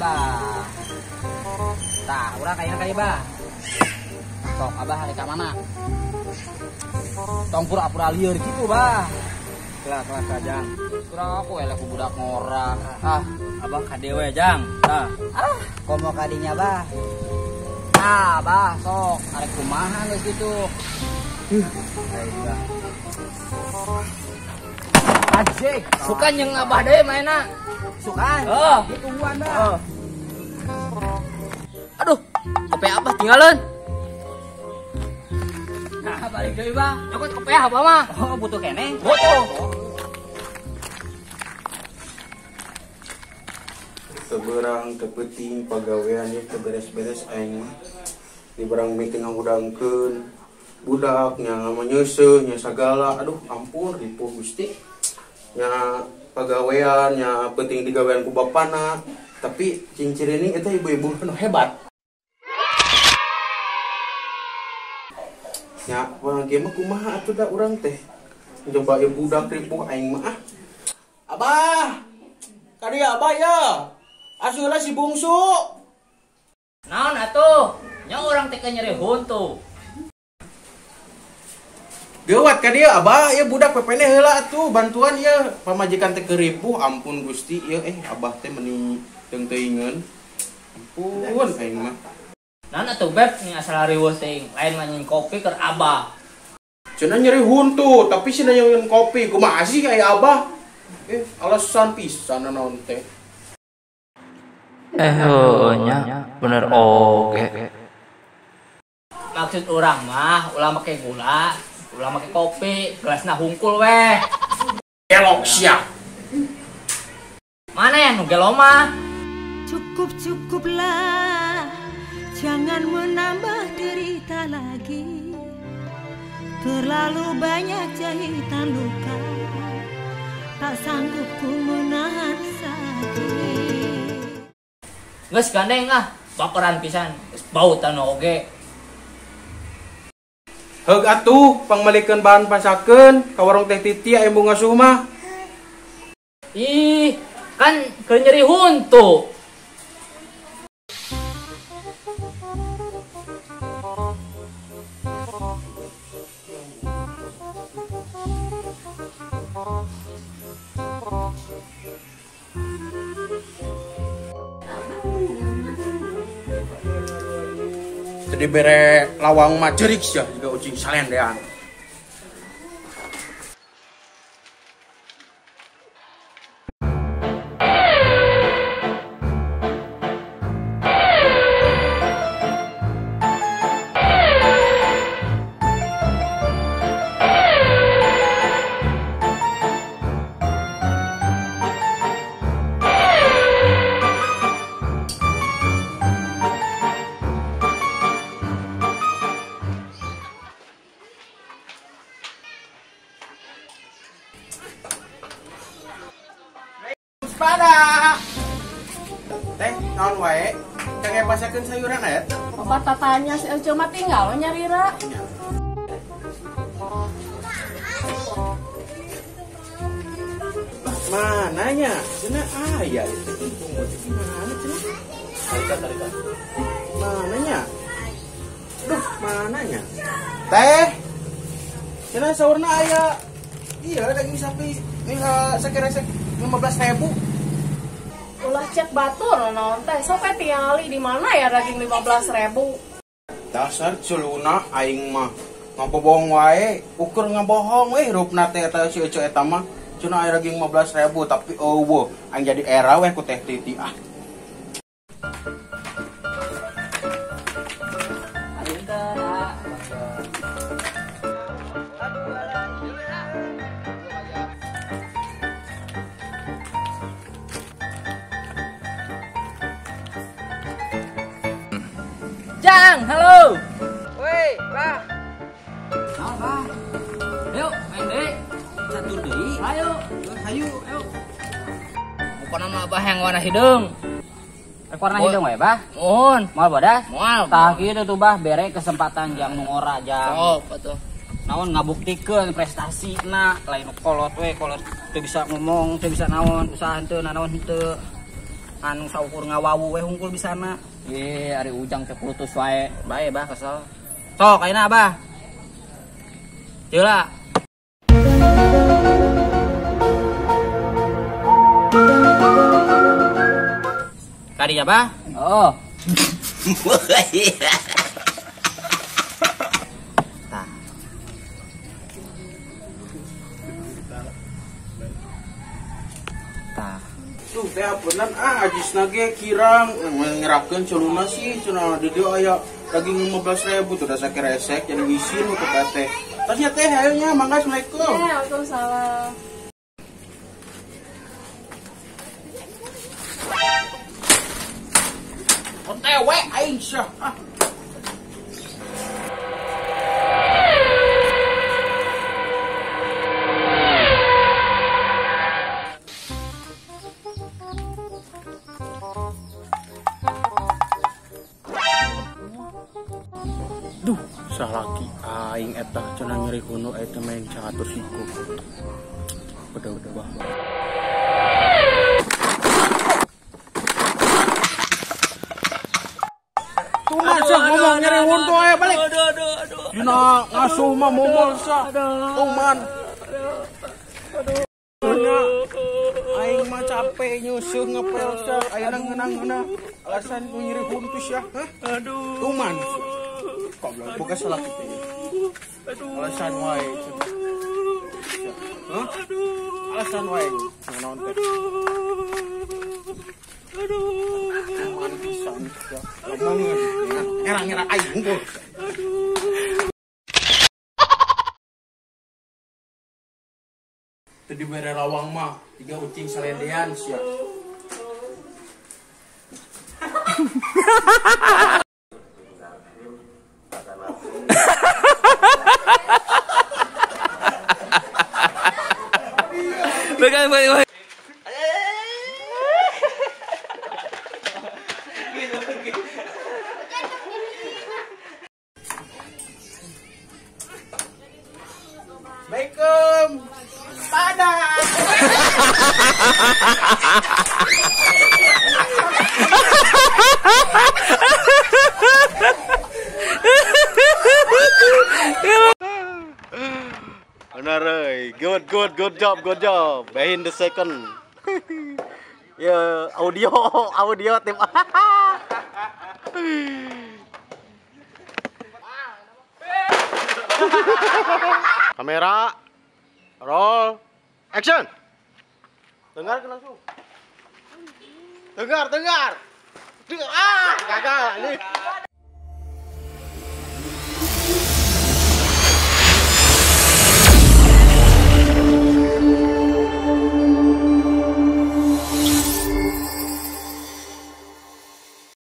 Abah. Tah, urang kayaknya kali bah. Sok Abah hari ka mana? Tong pura-pura lieur gitu bah. Kelak-kelak Jang. Kurang aku elek ku budak ngora. Ah, Abah ka dewe Jang. Tah. Ah, komo kadinya bah. Ah, bah, sok arek kumaha geus kitu. Aing bah. Anjing, sukan jeung Abah deui maena. Sukan. Heeh, ditungguan bah. Aduh, kopi Abah tinggalan. Nah, balik deui bah. Nyokot kopi Abah mah. Oh, butuh keneh. Butuh. Teberang tepeting pagawean ieu teu beres-beres aing mah. Di barang meeting ngahudangkeun budak nya menyeuseuh nya sagala. Aduh, ampun ripuh Gusti. Nya pagawean nya penting digawean ku bapana, tapi cincirining eta ibu-ibu nu hebat. Nya urang ge mah kumaha atuh da urang teh. Coba ieu budak ripuh aing mah ah. Abah. Kadieu Abah ya. Asuhlah si bungsu. Naon atuh? Nya urang teh nyeri huntu. Geuwat ka dieu Abah, ieu budak pepene heula atuh bantuan ieu pamajikan teh keur ripuh, ampun Gusti ieu Abah teh meuni teung-teuingeun. Ampun aing mah. Naon atuh beb nih asal riweuh teuing, lain mah nyin kopi keur Abah. Cenah nyeri huntu, tapi cenah nyeun kopi, kumaha sih aya Abah? Alasan pisan naon teh. Nya bener oge. Maksud urang mah ulah make gula, ulah make kopi, gelasna hungkul weh. Gelok sia. Mana yang nu gelo mah? Cukup-cukuplah, jangan menambah derita lagi. Terlalu banyak jahitan luka, tak sanggup ku menahan sakit. Geus gandeng ah, baperan pisan, geus bau tanu oge. Heug atuh pangmalikeun bahan pasakeun ka warung Teh Titi aya bunga ngasuh mah. Ih, kan keur nyeri huntu. Tadi bere lawang mah cerik sia juga ucing salendean. Pada teh naon wae kangge pasakeun sayuran aya teh. Obat tatanya si Ece mah tinggal nyarira. Mananya? Cenah aya itu mana cenah? Tarikan. Mananya? Duh, mananya? Teh. Cenah saurna aya. Iya daging sapi sakira-sakira 15.000. Ulah cek batur naon teh sok we tingali di mana ya daging 15.000. Dasar culuna aing mah ngabobohong wae, ukur ngabohong we hirupna teh eta si Ece eta mah. Cenah aya daging 15.000 tapi eueuh aing jadi era we ku Teh Titi ah. Jang, halo. Woi, Bah. Naon, Bah? Ayo, main deui. Catur deui. Ayo, hayu, ayo. Bukan nama Abah yang warna hideung. Warna hideung we, Bah? Mohon. Moal bodas? Moal. Tah kieu tuh, Bah, bere kesempatan jang nu ngora jang. Sok atuh. Naon ngabuktikeun prestasina, lain kolot we, kolot teu bisa ngomong, teu bisa naon, usaha henteu, nanaon henteu. Anu saukur ngawawu we hungkul bisana. Ye, ari Ujang teh kulutus wae. Bae bah kesel. Sok ayeuna Abah. Heula. Kadinya bah? Oh. Tah. Tah. Tuh teh apenan ah ajisna ge kirang ngerakeun celuna sih cenah di dieu aya daging 15.000 tuh da sakeresek jadi isin nu teh. Tasnya teh hayu nya mangga assalamualaikum. Waalaikumsalam. OTW aing syah. Duh, salaki aing eta cenah nyeri hunu eta main catur siku. Udah bah. Tuman sah ngomong nyeri huntu aya balik. Aduh. Dina ngasuh mah momol sah. Tuman. Aduh. Aing mah capek nyusuh ngepel sah ayeuna ngeunah-ngeunah alasan ku nyeri huntu sia. Aduh. Tuman. Goblok bukan salah kita. Aduh. Alasan wae. Hah? Aduh. Alasan wae. Naon teh. Aduh. Tuman pisan sia. Ngomong ngerang-ngerang aing hungkul. Aduh. Teu dibere lawang mah tiga ucing salendean sia. Bukan. Assalamualaikum. Pada. Benar, good, good, good job, good job. Behind the second. Ya, audio, audio tim. Kamera, roll, action. Dengar langsung. Dengar, dengar. Dengar. Ah, gagal ini.